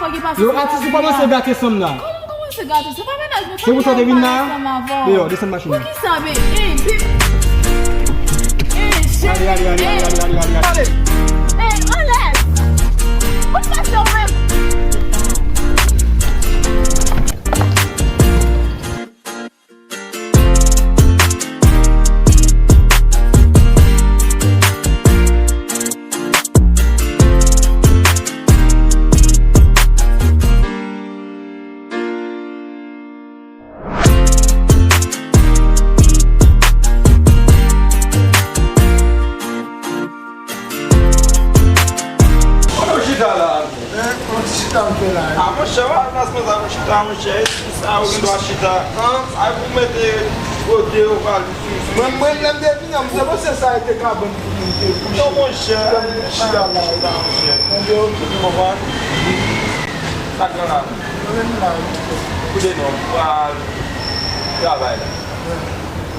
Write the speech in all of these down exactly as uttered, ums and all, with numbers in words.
Yo, atis, ou kòmanse gate san m nan. Kòman m kòmanse gate? Se pa mennaj mwen. Se pou sa w te vin la? Deyò, desann machin nan. Poukisa, men? Ey, pi. Ey, cheri. Ale, ale, ale, ale, ale, ale, ale, ale. Ey, anlè. Ou pase w menm. Kote w chita la? Hein? Yon ti chita m fè la. A, monchè, pa al nan sans sa pou chita, monchè. Sa ou gen dwa chita. Hein? Ay, pou mete kote yo pale sou, sou. Mwen, mwen, lè m te vini an, m te panse sa rete kabann pou mwen te kouche. Non, monchè. Chita la. Chita, monchè. Mwen te okipe. Konprann? Sa k gen la? Mwen menm la. Koute non, m pral travay la.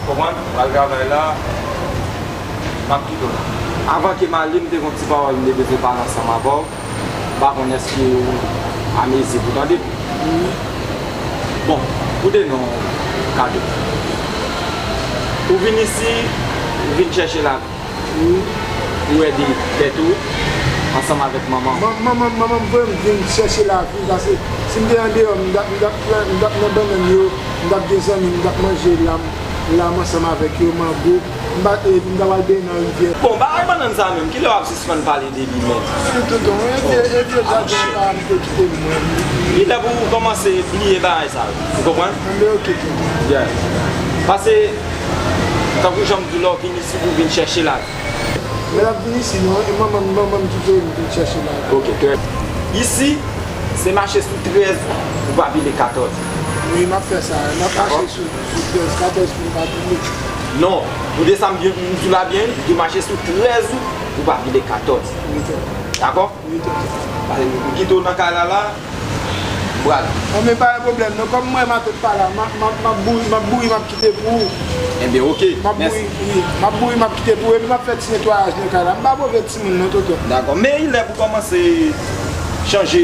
Konprann? M pral travay la. M ap kite w. Avan ke m ale, m te gen yon ti pawòl m te bezwen pale ansanm avè w. M pa konn èske w amezi pou tande m. Bon, koute non, Kado. Ou vin isi, ou vin chèche lavi. Ou ede tèt ou ansanm avèk manman w. Man-, manman, manman m voye m vin chèche lavi, paske si m te andeyò, m t ap, m t ap, m t ap nan bannann yo, m t ap gen zanmi, m t ap manje lam, lam ansanm avèk yo, mango. M pa, e, m ta pral benyen nan rivyè. Bon, bagay bannann sa menm, kilè w ap sispann pale de li menm? Wi, tonton, e vye, e vye jaden sa a m te kite m mwen. Li lè pou w kòmanse bliye bagay sa yo. Ou konprann? Anben, oke, tonton. Yeah. Paske, tankou jan m di w la, w vin isi pou w vin chèche lavi. Men l ap vin isi, non, e manman m, manman m ki voye m vin chèche lavi. Oke, trè. Isi, se mache sou trèz ou pa pile katòz. Wi, m ap fè sa. M ap mache sou, sou trèz, katòz pou m pa pile. Non, ou de sa m byen, m di w la byen, ou mache sou trèz ou, ou pa pile katòz. Wi, tonton. Dakò? Wi, tonton. Pase m kite w nan kay la, la, m pral. Bon, men pa gen pwoblèm, non. Kòm m wè matant pa la, m ap, m ap, m ap bouri, m ap bouri, m ap kite pou ou. Enben, oke. M ap bouri, wi. M ap bouri, m ap kite pou ou. Epi m ap fè ti netwayaj nan kay la. M pa move timoun, non, tonton. Dakò. Men, li lè pou kòmanse chanje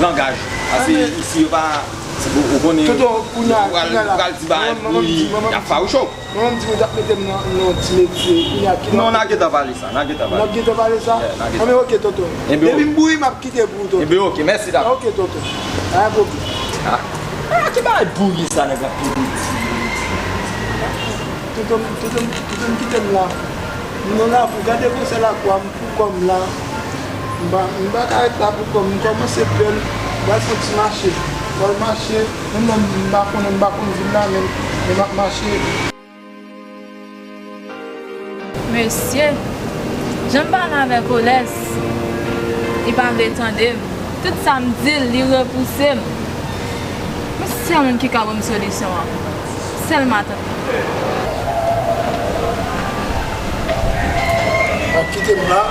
langaj. Pase isi yo pa, ou konnen, tonton, kounye a, kounye a la, pral di bagay pou li, y ap fawouche w. Manman m di mwen t ap mete m nan, nan yon ti metye. Kounye a, ki... Non, n a gentan pale sa, n a gentan pale. N ap gentan pale sa? Yeah, n a gentan. Anben, oke, tonton. Enben, depi m bouri, m ap kite pou ou, tonton. Enben, oke, mèsi, dakò. Oke, tonton. Pa gen pwoblèm. Ah, ki bagay bouri sa nèg la pede di? Tonton, tonton, tonton, kite m la. M nan lakou, gade konsa lakou a, m pou kò m la. M pa, m pa ka ret la pou kò m. M kòmanse pè l. M pral fè yon ti mache. M pral mache. Menm lè m pa konnen, m pa konn vil la menm. Men m ap mache. Mesye, jan m pale avèk Olès, li pa vle tande m. Tout sa m di l, li repouse m. Men sèl moun ki ka ban m solisyon an. Sèl matant. Ap kite m la,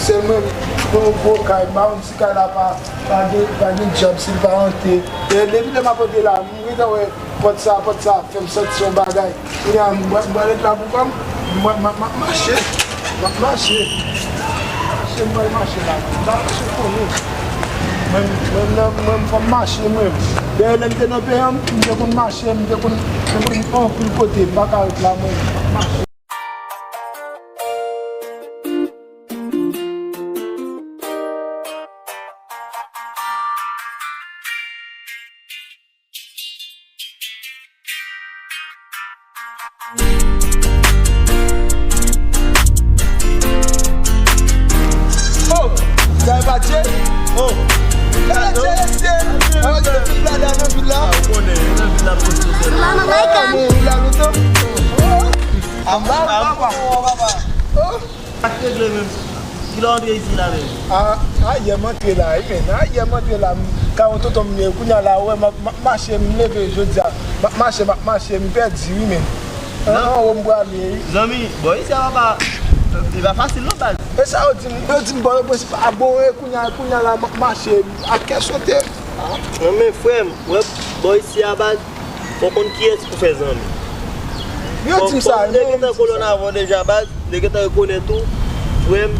sèl mwen, mwen gwo kay, m pa konn si kay la pa, pa gen, pa gen djab, si l pa antre. E depi lè m ap antre la, m gentan wè pòt sa, pòt sa fè m santi yon bagay. Kounye a, m pral, m pral ret la pou kò m, m, m, m ap mache, m ap mache. Mache, m pral mache la. M pa mache konnen. Mwen, mwen, mwen, mwen, fò m mache, mwen. Dèyè lè m te nan peyi an, m te konn mache, m te konn, m te konn anpil kote, m pa ka ret la, mwen. M ap mache. Oh, sa e pa Dje? Oh. E Dje, e Dje. Awa ki te fin plada nan vil la. Ou konnen, nan vil la, pou sou sèl. Mama, my God. Ou la lontan? Oh. Amba, papa. Oh, papa. Oh. Sa k regle menm? Kilè w antre isi la menm? A, a, yè m antre la, wi, men. A, yè m antre la. M, kawon tonton m ye. Kounye a la, ou wè, m ap, m ap mache, m leve jodi a. M ap mache, m ap mache, m pèdi, wi, men. An, anwo m prale, wi. Zanmi, bò isi a papa, li pa fasil non, baz. E sa yo di m, yo di m, bò, bò, se pa bon, e kounye a, kounye a la, m ap mache, ak kè sote. Non, men frè m, wè, bò isi a, baz, fò w konn kiyès pou fè zanmi. Yo di m sa, yo di m sa. Fò w konn nèg ki nan kolòn avè w deja, baz, nèg gentan rekonèt ou, frè m,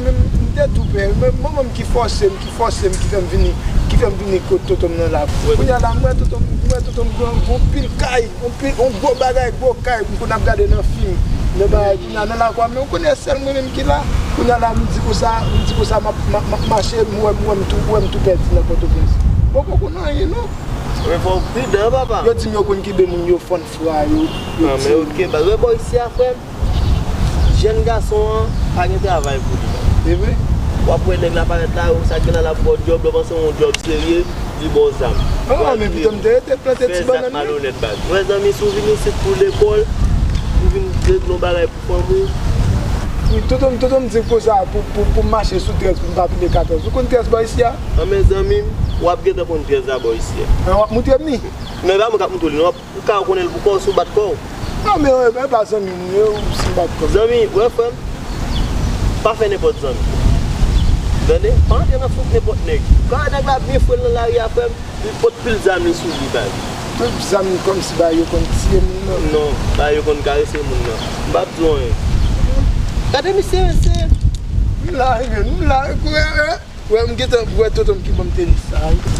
mwen menm, m te tou pè. Men manman m ki fòse m, ki fòse m, ki fè m vini, ki fè m vini kot tonton m nan la. Kounye a la, m wè tonton m, m wè tonton m gen yon pil kay, yon pil, yon gwo bagay, gwo kay, m konn ap gade nan fim, nan bagay, kounye a nan lakou a, men w konnen sèl mwen menm ki la. Kounye a la, m di konsa, m di konsa, m ap, m ap, m ap mache, m wè, m wè m tou, wè m tou pèdi nan Pòtoprens. Bon, poko nan anyen, non. Men fò w pridan, papa. Yo di m yo konn kenbe moun yo fann fra yo, yo Ah, men di oke, baz. Wè bò isi a, frè m. Jèn gason an pa gen travay pou li, baz. E vre? W ap wè nèg la parèt la, sa gen la, l ap ba w djòb, lè w panse yon djòb serye, li ba w zam. Ah, men pito m te rete plante ti bannann, wi. Fè zak malonèt, baz. Mwen, zanmi, si w vin isit pou lekòl, ou vin regle yon bagay pou fanmi w. Wi, tonton, tonton m di konsa pou, pou, pou m mache sou trèz, pou m pa pile katòz. Ou konn trèz bò isi a? An, men zanmi m, w ap gentan konn trèz la bò isi a. An, w ap moutre m li? Non, e pa mwen k ap moutre w li, non, w ap Ou ka konnen l pou kò w si w bat kò w. Non, men, e, e pa zanmi m, e, ou si m bat kò m. Zanmi, wè frè m, pa fè nenpòt zanmi. Tande? Pa antre nan fouk nenpòt nèg. Ou ka wè nèg la byen fre l nan lari a, frè m, li pot pil zam li sou li, baz. Tout zam kòmsi ba yo konn tiye moun nan. Non, ba yo konn karese moun nan. M p ap di w anyen. Gade misye, mesye. M la, men, m la, wè, wè, wè, m gentan, wè tonton m ki ban m tenis sa, wi.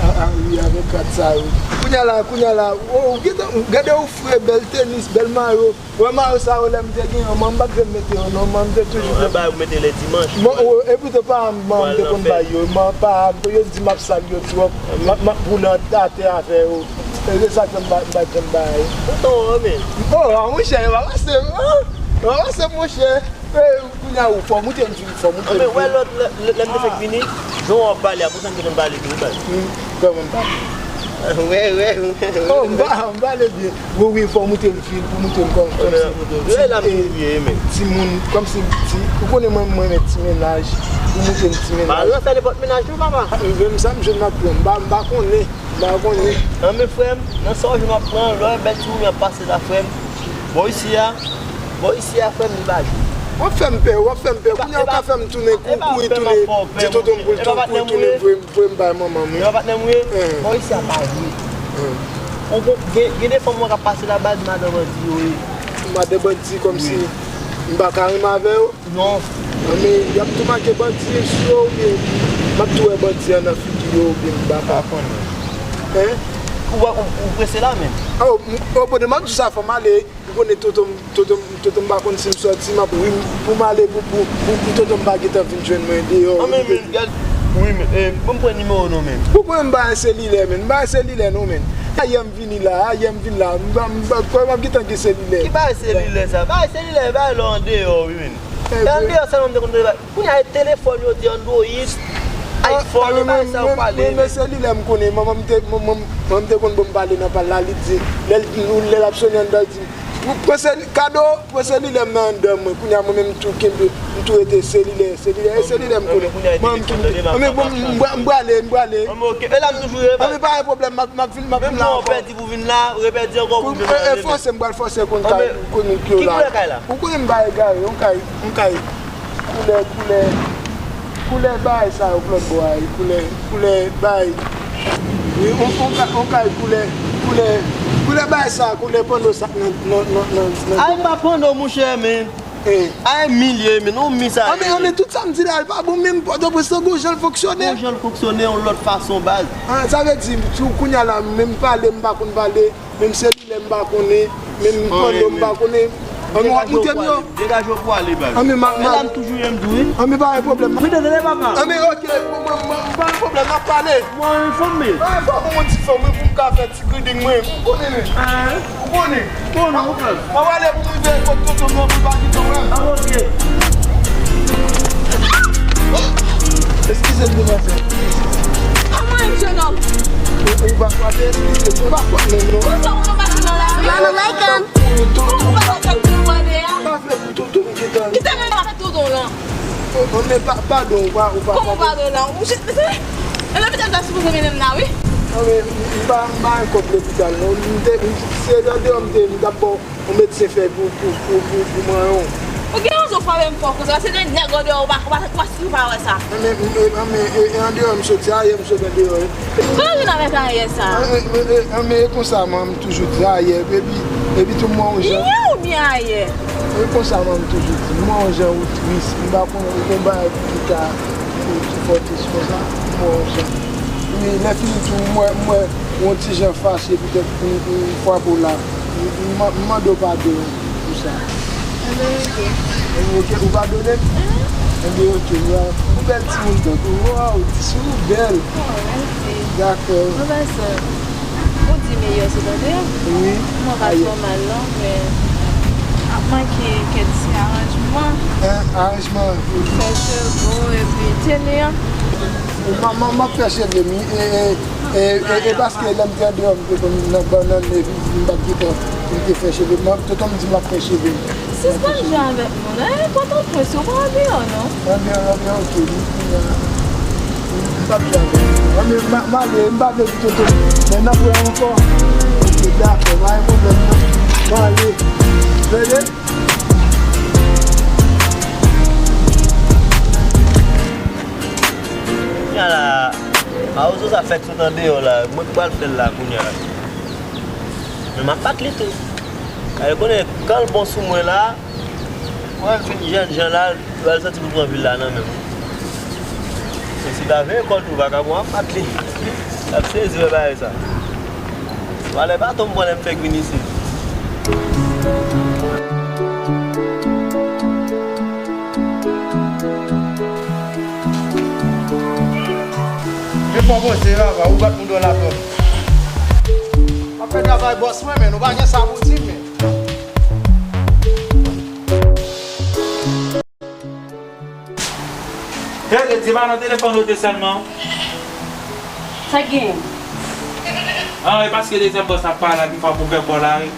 Ah, ah, wi, avèk kat sa yo. Kounye a la, kounye a la, oh, ou gentan, gade ou fre, bèl tenis, bèl mayo. Wè mayo sa yo lè m te gen yo, man, m pa t vle m mete yo, non, man, m te toujou vle. An ba yo mete lè dimanch. Bon, oh, e poutan paran m, man, m te konn bay yo, man, paran m, yo di m ap sal yo twòp, m ap, m ap boule atè avè yo. E se sa k fè m pa, m pa t janm bay. Poutan, an, men. Oh, ah, monchè, yo pa pase, ah, yo pa pase, monchè. Eh, kounye a ou fò moute m fil, fò moute m fil. Anben, wè lòt, lè, lè, lè m te fèk vini, jan w ap pale a, konsa m te konn pale tou, wi, baz. Hmm, kòman m pale? Wè, wè, wè. Oh, m pa, m pale byen. Wi, wi, fò moute m fil, pou moute m kòm, kòmsi, ti, eh, timoun, kòmsi, ti, ou konnen mwen, mwen renmen ti mennaj, pou moute m ti mennaj. Pa ranse nenpòt mennaj non, papa. Ah, menm sa m jwenn m ap pran, m pa, m pa konnen, m pa konnen. Anben, frè m, nan sa w jwenn w ap pran, lè w wè bèl ti moun yo ap pase la, frè m, bò isi a, Bò isi a, frè m, li pa jwe. W ap fè m pè, w ap fè m pè. Kounye a w ka fè m tounen, kou, kouri tounen, di tonton m pou l tou, pou l tounen voye m, voye m bay manman m, wi. Epa patnè m, wi. Bò isi a pa jwe. Ou kon-, gen, gen de fanm mwen k ap pase la, baz, madan bandi yo ye. Madan bandi, kòmsi m pa ka renmen avè yo? Non. Men, y ap tou make bandi sou yo, oubyen m ap tou wè bandi an nan figi yo, oubyen m pa ka konnen. Hein? Ou, ou, ou prese la menm? Oh, m, oh, bon, m ap di sa, fò m ale. Ou konnen tonton m, tonton m, tonton m pa konn si m sòti, m ap ri m pou m ale pou, pou, pou, pou tonton m pa gentan vin jwenn mwen deyò. An men, men, gad, wi, men, eh, ban m pran nimewo w non, men. Ou konnen m pa gen selilè, men. M pa gen selilè non, men. Ayè m vini la, ayè m vin la. M pa, m pa, kòman m ap gentan gen selilè? Ki bagay selilè sa? Bagay selilè, bagay lè w andeyò, wi, men. E andeyò sèlman m te konn Kounye a e telefòn yo di Android, iPhone, e bagay sa yo pale. Mwen, men selilè m konnen, manman m te, manman m, manman m te konn ban m pale nan pal la, li di, lè l, lè l ap sonnen anndan, li di, pran seli-, kado, pran selilè m nan anndan mwen. Kounye a mwen menm m tou kenbe, m tou rete selilè, selilè, e selilè m konnen. Manman m tou, men bon, m, m, m prale, m prale. Anben, pa gen pwoblèm, m ap, m ap vin, m ap vin la ankò. Ou pèdi pou vin la, ou repèdi ankò pou vin la. Fòse, m pral fòse konn kay, konn kay la. Ou konnen m pa egare, yon kay, yon kay. Koulè, koulè, koulè bagay sa yo k lòt bò a, koulè, koulè bagay. Wi, on, on ka-, on kay koulè, koulè, koulè bagay sa, koulè panno sa k nan, nan, nan, nan, nan. Ay, pa panno, monchè, men. Eh. Ay, mi l ye, men, on mi sa ye. Anben, anben, tout sa m di la, l pa bon, menm Pòtoprens lan, gon jan l fonksyone. Gon jan l fonksyone, yon lòt fason, baz. Ah, sa vle di, tou kounye a la, menm pale, m pa konn pale. Menm selilè m pa konnen, menm panno m pa konnen. Ann, w ap moute m yo. Degaje w pou ale, baz. Ann, men ma, ma. E la m toujou ye, m di w wi. Ann, men pa gen pwoblèm. Mete tande, papa. Ann, men oke, mwen, mwen, mwen, pa gen pwoblèm, n ap pale. Mwen enfòme. Pa enfòme yon ti fanm, wi, pou m ka fè ti griding mwen. Ou konnen, men. Ou konnen. Bon, non, ou pral. M ap ale pou m rive kot tonton m nan pou l pa kite w wè m. Ah, oke. Eskize m, demoiselle. Kòman w ye, jennonm? Ou, ou pa frape, eskize m, ou pa frape menm non. Kisa w nan mache nan lari a? Salam alaikum. Ou pa fè tonton w ap pale a? Pa fè pou tonton m gentan. Kisa w nan fè tonton w lan? Oh, oh, men pa, padon, ou pa, ou pa. Kòman padon la? Ou je-, e lopital ta sipoze mennen m la, wi. Non, men, m pa, m pa gen kòb lopital non. M te, m, se andeyò m te, m t ap ba w yon medsen fè pou, pou, pou, pou, pou manyen w. Ou gen rezon frape m fò konsa, se de nèg andeyò, ou pa, ou pa, ou pa, ou pa wè sa. Men, men, men, men, e, e andeyò m soti, ayè m soti andeyò, wi. Kòman vin avèk ayè sa? E, e, e, e, men e konsa, man, m toujou di ayè, epi, epi tou m wè yon jan. Yè oubyen ayè? E konsa, man, m toujou di, m wè yon jan ou tris, m pa konnen, ou gen bagay ki ka, ki, ki fè w tris konsa, m wè yon jan. Wi, lè fini tou, m wè, m wè, yon ti jan fache, petèt, m, m frape w la. M, m, m mande w padon pou sa. Enben, oke. Enben, oke, ou padone m? Mhm. Enben, oke, waw. Ou bèl timoun tankou w. Waw, ti sou ou bèl. Oh, mèsi. Dakò. Pwofesè, ou di meyè sou tande a? Wi. Mwen pa twò mal, non, men ap manke kèk ti aranjman. Hein, aranjman? Fè cheve w epi teni an. M, m, m ap fè cheve m, wi. E, e, E, e, e paske lè m te andeyò, m te konn nan bannann, epi m pa t gentan, m te fè cheve m. Tonton m di m ap fè cheve m. Sispann jwe avèk moun, e enpòtan pwen si w pa andeyò, non. Andeyò, andeyò, oke, m, m, m p ap jwe avèk ou. Anben, m, m ale, m pa vle di tonton, men n ap wè ankò. Oke, dakò, pa gen pwoblèm, non. M ale. Tande? Kounya la, mawozo sa fèk sot andeyò la, mwen k pral fè l la kounya. Men m ap bat li tou. Paske konnen, kan l bon sou mwen la, mwen vin jèn jan la, l pral santi pou l pran vil la nan men m. Men si l pa veye kò l tou, vakabon ap bat li. L ap sezi wè bagay sa. Valè baton m pran lè m fèk vin isit. Men fò poze la, va, ou bat moun dò la twòp. M ap fè travay bòs mwen, men nou pa gen sa pou di m, men. Hey, Lady, pa nan telefòn ou te sèlman. Sa k genyen? Ah, e paske dezyèm bòs ap pale la, ki fè w pou fè kò la, wi.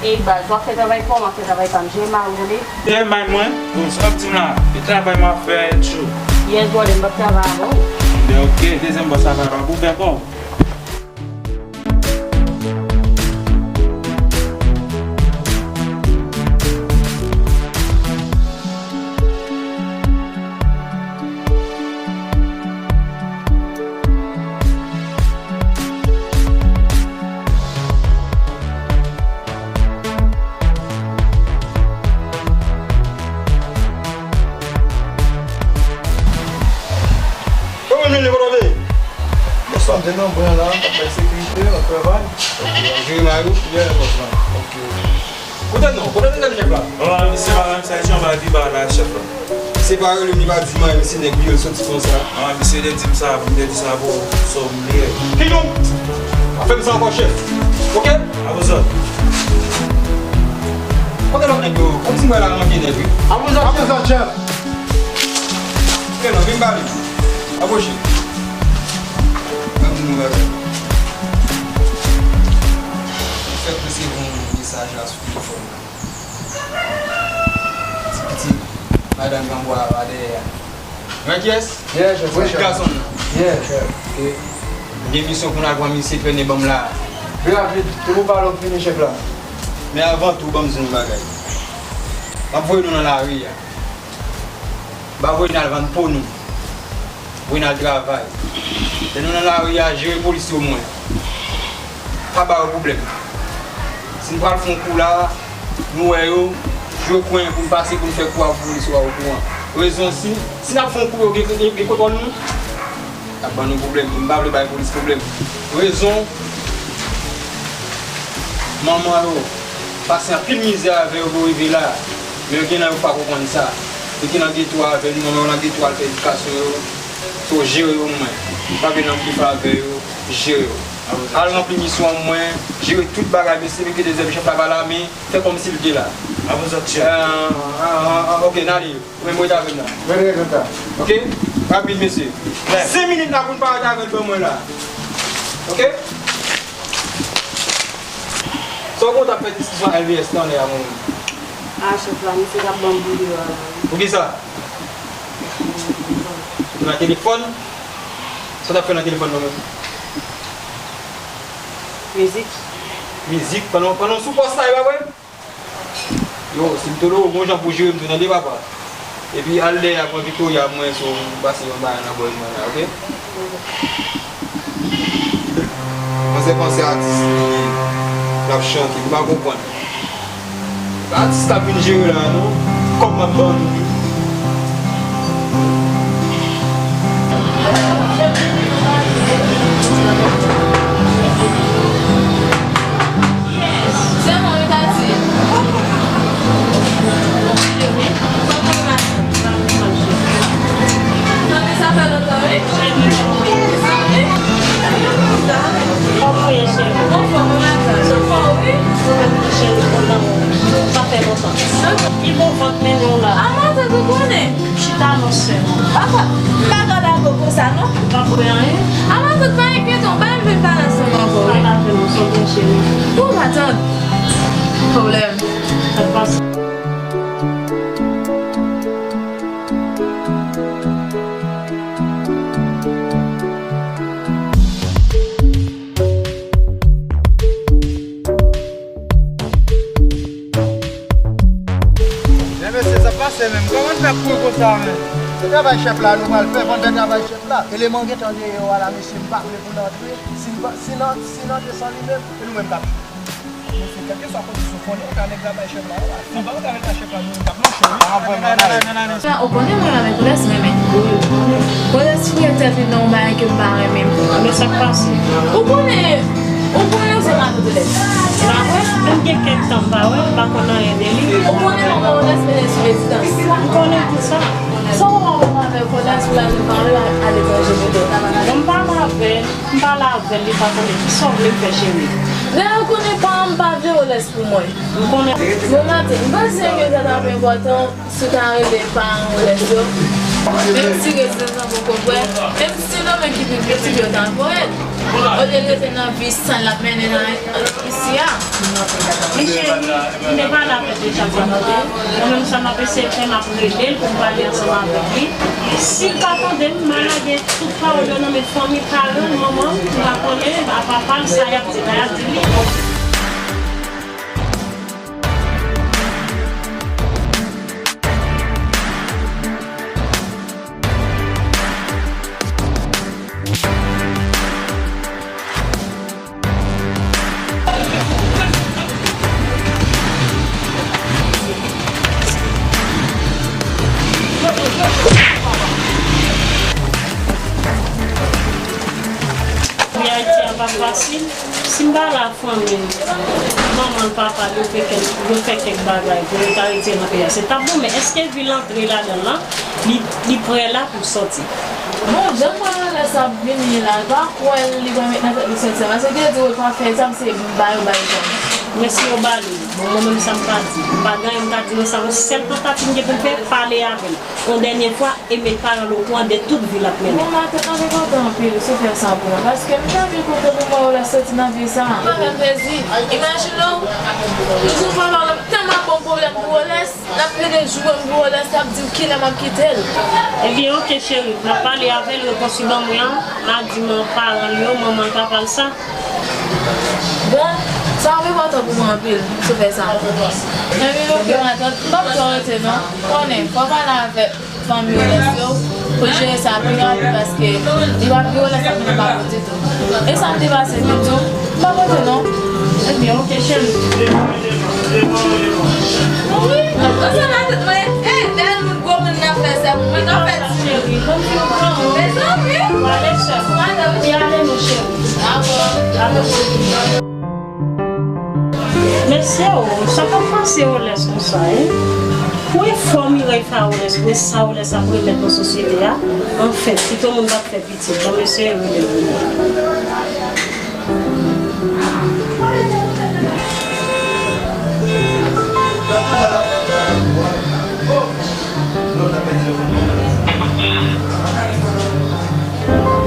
Ey baz, w ap fè travay pa w, m ap fè travay pa m. Jere may ou, tande? Jere may mwen? Bon, sa w ap di m la? E travay m ap fè, tchou. Yes brother, m p ap travay avè w. Ebyen, oke, dezyèm bòs la pale pou fè kò w. Kòman nou ye, bòs la? Bòs la, m te nan bran la, m t ap bay sekirite, m ap travay. Ok, w ap jere may ou? Yeah, bòs la. Ok. Kote non? Kote nou jwenn chèf la? Ah, misye pa menm sa, jan bagay li pa la, chèf la. Se pa rele m, li pa di m anyen, men se nèg li yo, l soti konsa. Ah, misye te di m sa, pou m te di sa pou ou, so m bliye. Kidon! Pa fè m sa ankò, chèf. Ok? A pou zòt. Kote lòt nèg yo? Kòmsi mwen la manke nèg, wi. A pou zòt, chèf. A pou zòt, chèf. Ok, non, vin pale. Apwoche. Ban m nou bagay. Fèk resevwa yon mesaj la sou telefòn nan. Ti pitit madanm Granbwa a pa dèyè a. Mwen kiyès? Yeah, chèf. Wi, chèf. Gason nan. Yeah, chèf. Ok. M gen misyon pou n al pran misye, trennen ban m la. Pi rapid, se pou pale w fini, chèf la. Men avan tou, ban m di nou yon bagay. M ap voye nou nan lari a. M pa voye n al vann po nou. Voye n al travay. Lè nou nan lari a, jere polis yo mwen. Pa ba yo pwoblèm. Si n pral fè yon kou la, nou wè yo, jwe kwen pou n pase pou n fè kou a pou polis yo a okouran. Rezon si, si n ap fè yon kou yo gen, gen, gen kontwòl nou, y ap ban nou pwoblèm. M pa vle bay polis pwoblèm. Rezon, manman yo pase anpil mizè avè yo pou yo rive la. Men yo gen nan yo pa konprann sa. Yo te nan geto avè nou, manman yo nan geto al fè edikasyon yo. So, jere yo mwen. M pa vle nan pli favè yo, jere yo. Al ranpli misyon an mwen, jere tout bagay, mesye, men ke dezyèm chèf la pa la, men fè kòmsi l te la. A pou zòt, chèf. Ah, ah, ah, ah, ok, n ale. Ou menm rete avè m la. Rete, rete la. Ok? Rapid, mesye. Senk minit la pou n pa rete avè l ban mwen la. Ok? Sa w konn t ap fè diskisyon ak L V S tande a, mwen menm? Ah, chèf la, misye t ap ban m boule a la, wi. Poukisa? Nan telefòn? Sa w t ap fè nan telefòn nan menm? Mizik. Mizik? Pandan, pandan w sou pòs la, e pa vre? Yo, si m tolo, gon jan pou jere m tou, tande, papa. Epi al dèyè a pran Victoria pou mwen, si w pase yon bagay nan bòz mwen la, oke? Panse, panse atis li, l ap chante, m pa konprann. Atis k ap vin jere la, non? Kòb m ap ban nou. Se mwen, wi, Tati. Kòman sa fè lontan, wi? Kòman w ye, cheri? Anfòm, wi, matant. Anfòm, wi. Ou menm tou, cheri, kontan wè w. Sa fè lontan. Ki bon vant mennen w la? A, matant, ou konnen. Chita non, sè mwen. Papa, m pa ka lage w konsa, non. M pa kwè anyen. A, matant, pa enkyete w, ba m vin pale ansanm avè w, wi. Pale avè m, sòt byen, cheri. Bon, matant. Pwoblèm. Sa k pase? Men mesye, sa pase menm. Kòman n fè kouri konsa menm? Se travay chèf la nou pral fè, fò n fè travay chèf la. Eleman gentan dèyè yo a la, mesye, m pa vle pou n antre. Si n pa, si n an-, si n antre san li menm, e nou menm k ap Mesye, kèlkeswa kondisyon, fò n antre a nèg travay chèf la yo a. Si nou pa antre avèk chèf la, nou menm k ap nan cho, wi. Ou konnen mwen avèk Rolès renmen. Rolès fouye tèt li nan yon bagay ke m pa renmen. Men sa k pase? Ou konnen, ou konnen se matant Rolès. M pa wè, menm gen kèk tan m pa wè, m pa konn anyen de li. Ou konnen manman Rolès mennen l sou rezidans. M konnen tout sa. Sa w wè manman avèk Rolès pou l al pale aletranje pito? Bon, m pale avè l, m pale avè l, li pa tande. Kisa w vle m fè, cheri? Dayè, ou konnen pa m pa vle Rolès pou mwen. M konnen. Bon maten, m panse ke sa t ap enpòtan si w ta rele paran Rolès yo. Menm si rezidans lan poko prè, menm si se nonmen ki pi piti yo ta voye l. Olye l rete nan vi sal l ap mennen nan isi a. Men cheri, m te pale avè l deja sa maten. Mwen menm sa m ap eseye fè, m ap rele l pou m pale ansanm avèk li. Si l pa tande m, m a lage tout pawòl yo nan men fanmi paran l, manman l, m pa konnen, a papa l, sa y ap di la, y ap di li. Peyi Ayiti a pa fasil. Si m pa la, fanmi, manman l, papa l, yo fè kèk, yo fè kèk bagay pou yo ta retire nan peyi a, se t ap bon, men èske vi l antre ladan l lan, li, li prè la pou sòti? Bon, jan m wè Rolès ap vini la, m pa kwè li pral met nan tèt li sòti a, paske li te di w l pa fè sa, se ba yo ba l zam. Men si yo ba li, bon, mwen menm sa m ka di, m pa gen anyen m ka di nan sa, yon sèl tantativ m gen pou m fè, pale avè l yon dènye fwa e met paran l okouran de tout vi l ap mennen. Bon, matant, mwen te kontan anpil si w fè sa pou mwen, paske m ta byen kontan pou m wè Rolès sòti nan vi sa. Sa fè m plezi. Imajine w, m di w papa m ap tèlman ba w pwoblèm pou Rolès, l ap plede joure m pou Rolès, l ap di m kilè m ap kite l. Ebyen, oke, cheri, m ap pale avè l, repons li ban mwen an, m a di m paran l yo, manman l, papa l sa. Bon, sa ap enpòtan pou mwen anpil, si w fè sa. Ebyen, oke, matant, m p ap twò rete non. Konnen, fò w pale avèk fanmi Rolès yo pou jere sa pi rapid, paske li pa pi Rolès ap vin pa bon ditou. E sa m te pase vin di w, m pa konte non. Ebyen, oke, cheri. Wi, konsa matant mwen, e bèl moun, gwo moun nan fè sa pou mwen, nan fè ti cheri. Mezanmi. Prale, cheri. Prale, wi. Prale, mon cheri. Dakò. Dakò. Mesye o, sa pa pase Rolès konsa, en. Pou efò Mireille fè a Rolès, pou sa Rolès ap remèt nan sosyete a, anfen, pito moun pa t fè pitit. Bon, mesye, rele, rele.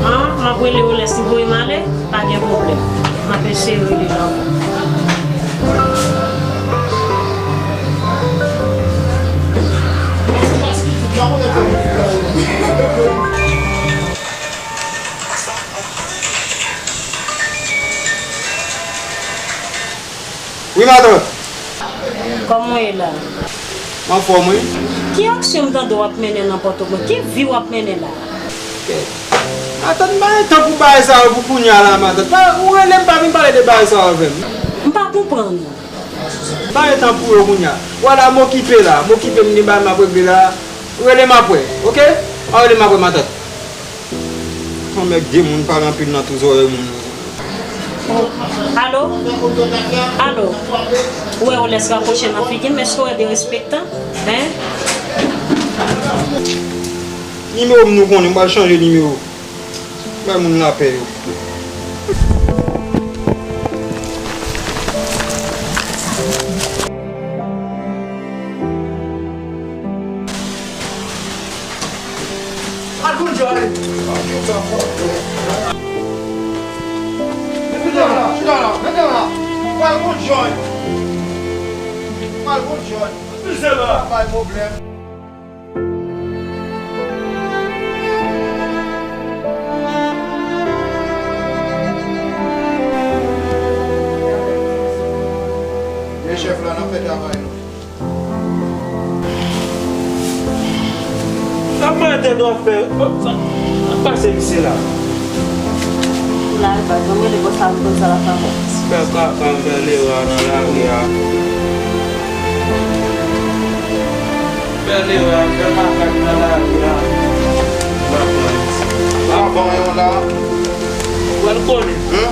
An, m ap rele Rolès, li voye m ale, pa gen pwoblèm. M ap eseye rele l ankò. Wi, matant. Kòman w ye la? M anfòm, wi. Ki aksyon m tande w ap mennen nan Pòtoprens? Ki vi w ap mennen la? Kèt. Matant, m pa gen tan pou bagay sa yo pou kounye a la, matant. Pa, ou rele m, pa vin pale de bagay sa yo avè m. M pa konprann ou. M pa gen tan pou yo kounye a. Wè la, m okipe la. M okipe, m gen bagay m ap regle la. Rele m apre, oke? Pa rele m apre, matant. Anmède moun pale anpil nan tou zòrèy moun. Alo? Alo? Ou wè Rolès rakwoche nan figi m, èske w wè derespektan? Hein? Nimewo m nou konnen, m pral chanje nimewo. Bay moun lapè yo. Al konn jòy. Chita la, chita la, chita la. Al konn jòy. Al konn jòy. Bay pwoblèm. Men chèf la, n ap fè travay nou. Sa mwen te dwe fè? Sa k pase misye la? Ou la, e pa janm rele bòs la pou konn sa l ap fè avè w. Fè kaka m fè lera nan lari a. Fè lera m fè makak nan lari a. Pa pran yon la. Ou pral konnen. Hein?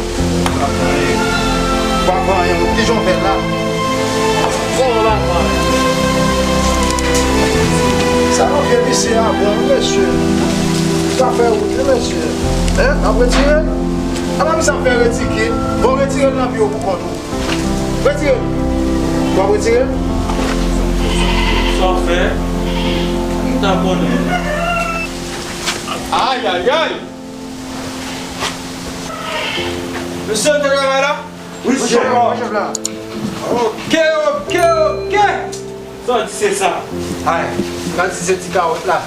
Pa pran yon. Pa pran yon. Kijan w fè la? Bon, pa pran yon. Sa nan vye misye a bon, wi, mesye. Sa fè wout, wi, mesye. Hein? N ap retire l? Apa misye ap fè retike? Bon, retire l nan pye w pou kont ou. Retire l. W ap retire l? Sa w fè? M ta konnen. Ayayay! Mesye, w te travay la? Wi, chèf la. Wi, chèf la. Oke, oke, oke. Sa w di se sa? Ay, m ta di se ti kawòt la.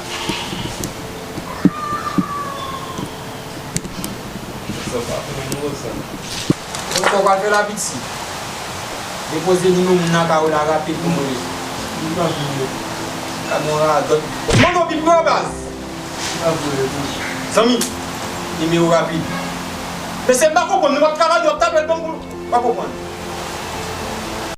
Sa pa fè nou sa. Bon, sa w pral fè la, piti? Depoze nimewo moun nan kay ou la rapid pou mwen. M pa vle. Kamera dòt. Mande w bip mwen baz. M pa vle. Zanmi, nimewo rapid. Mesye, m pa konprann, nou p ap travay, nou ap tape l ban m pou, m pa konprann.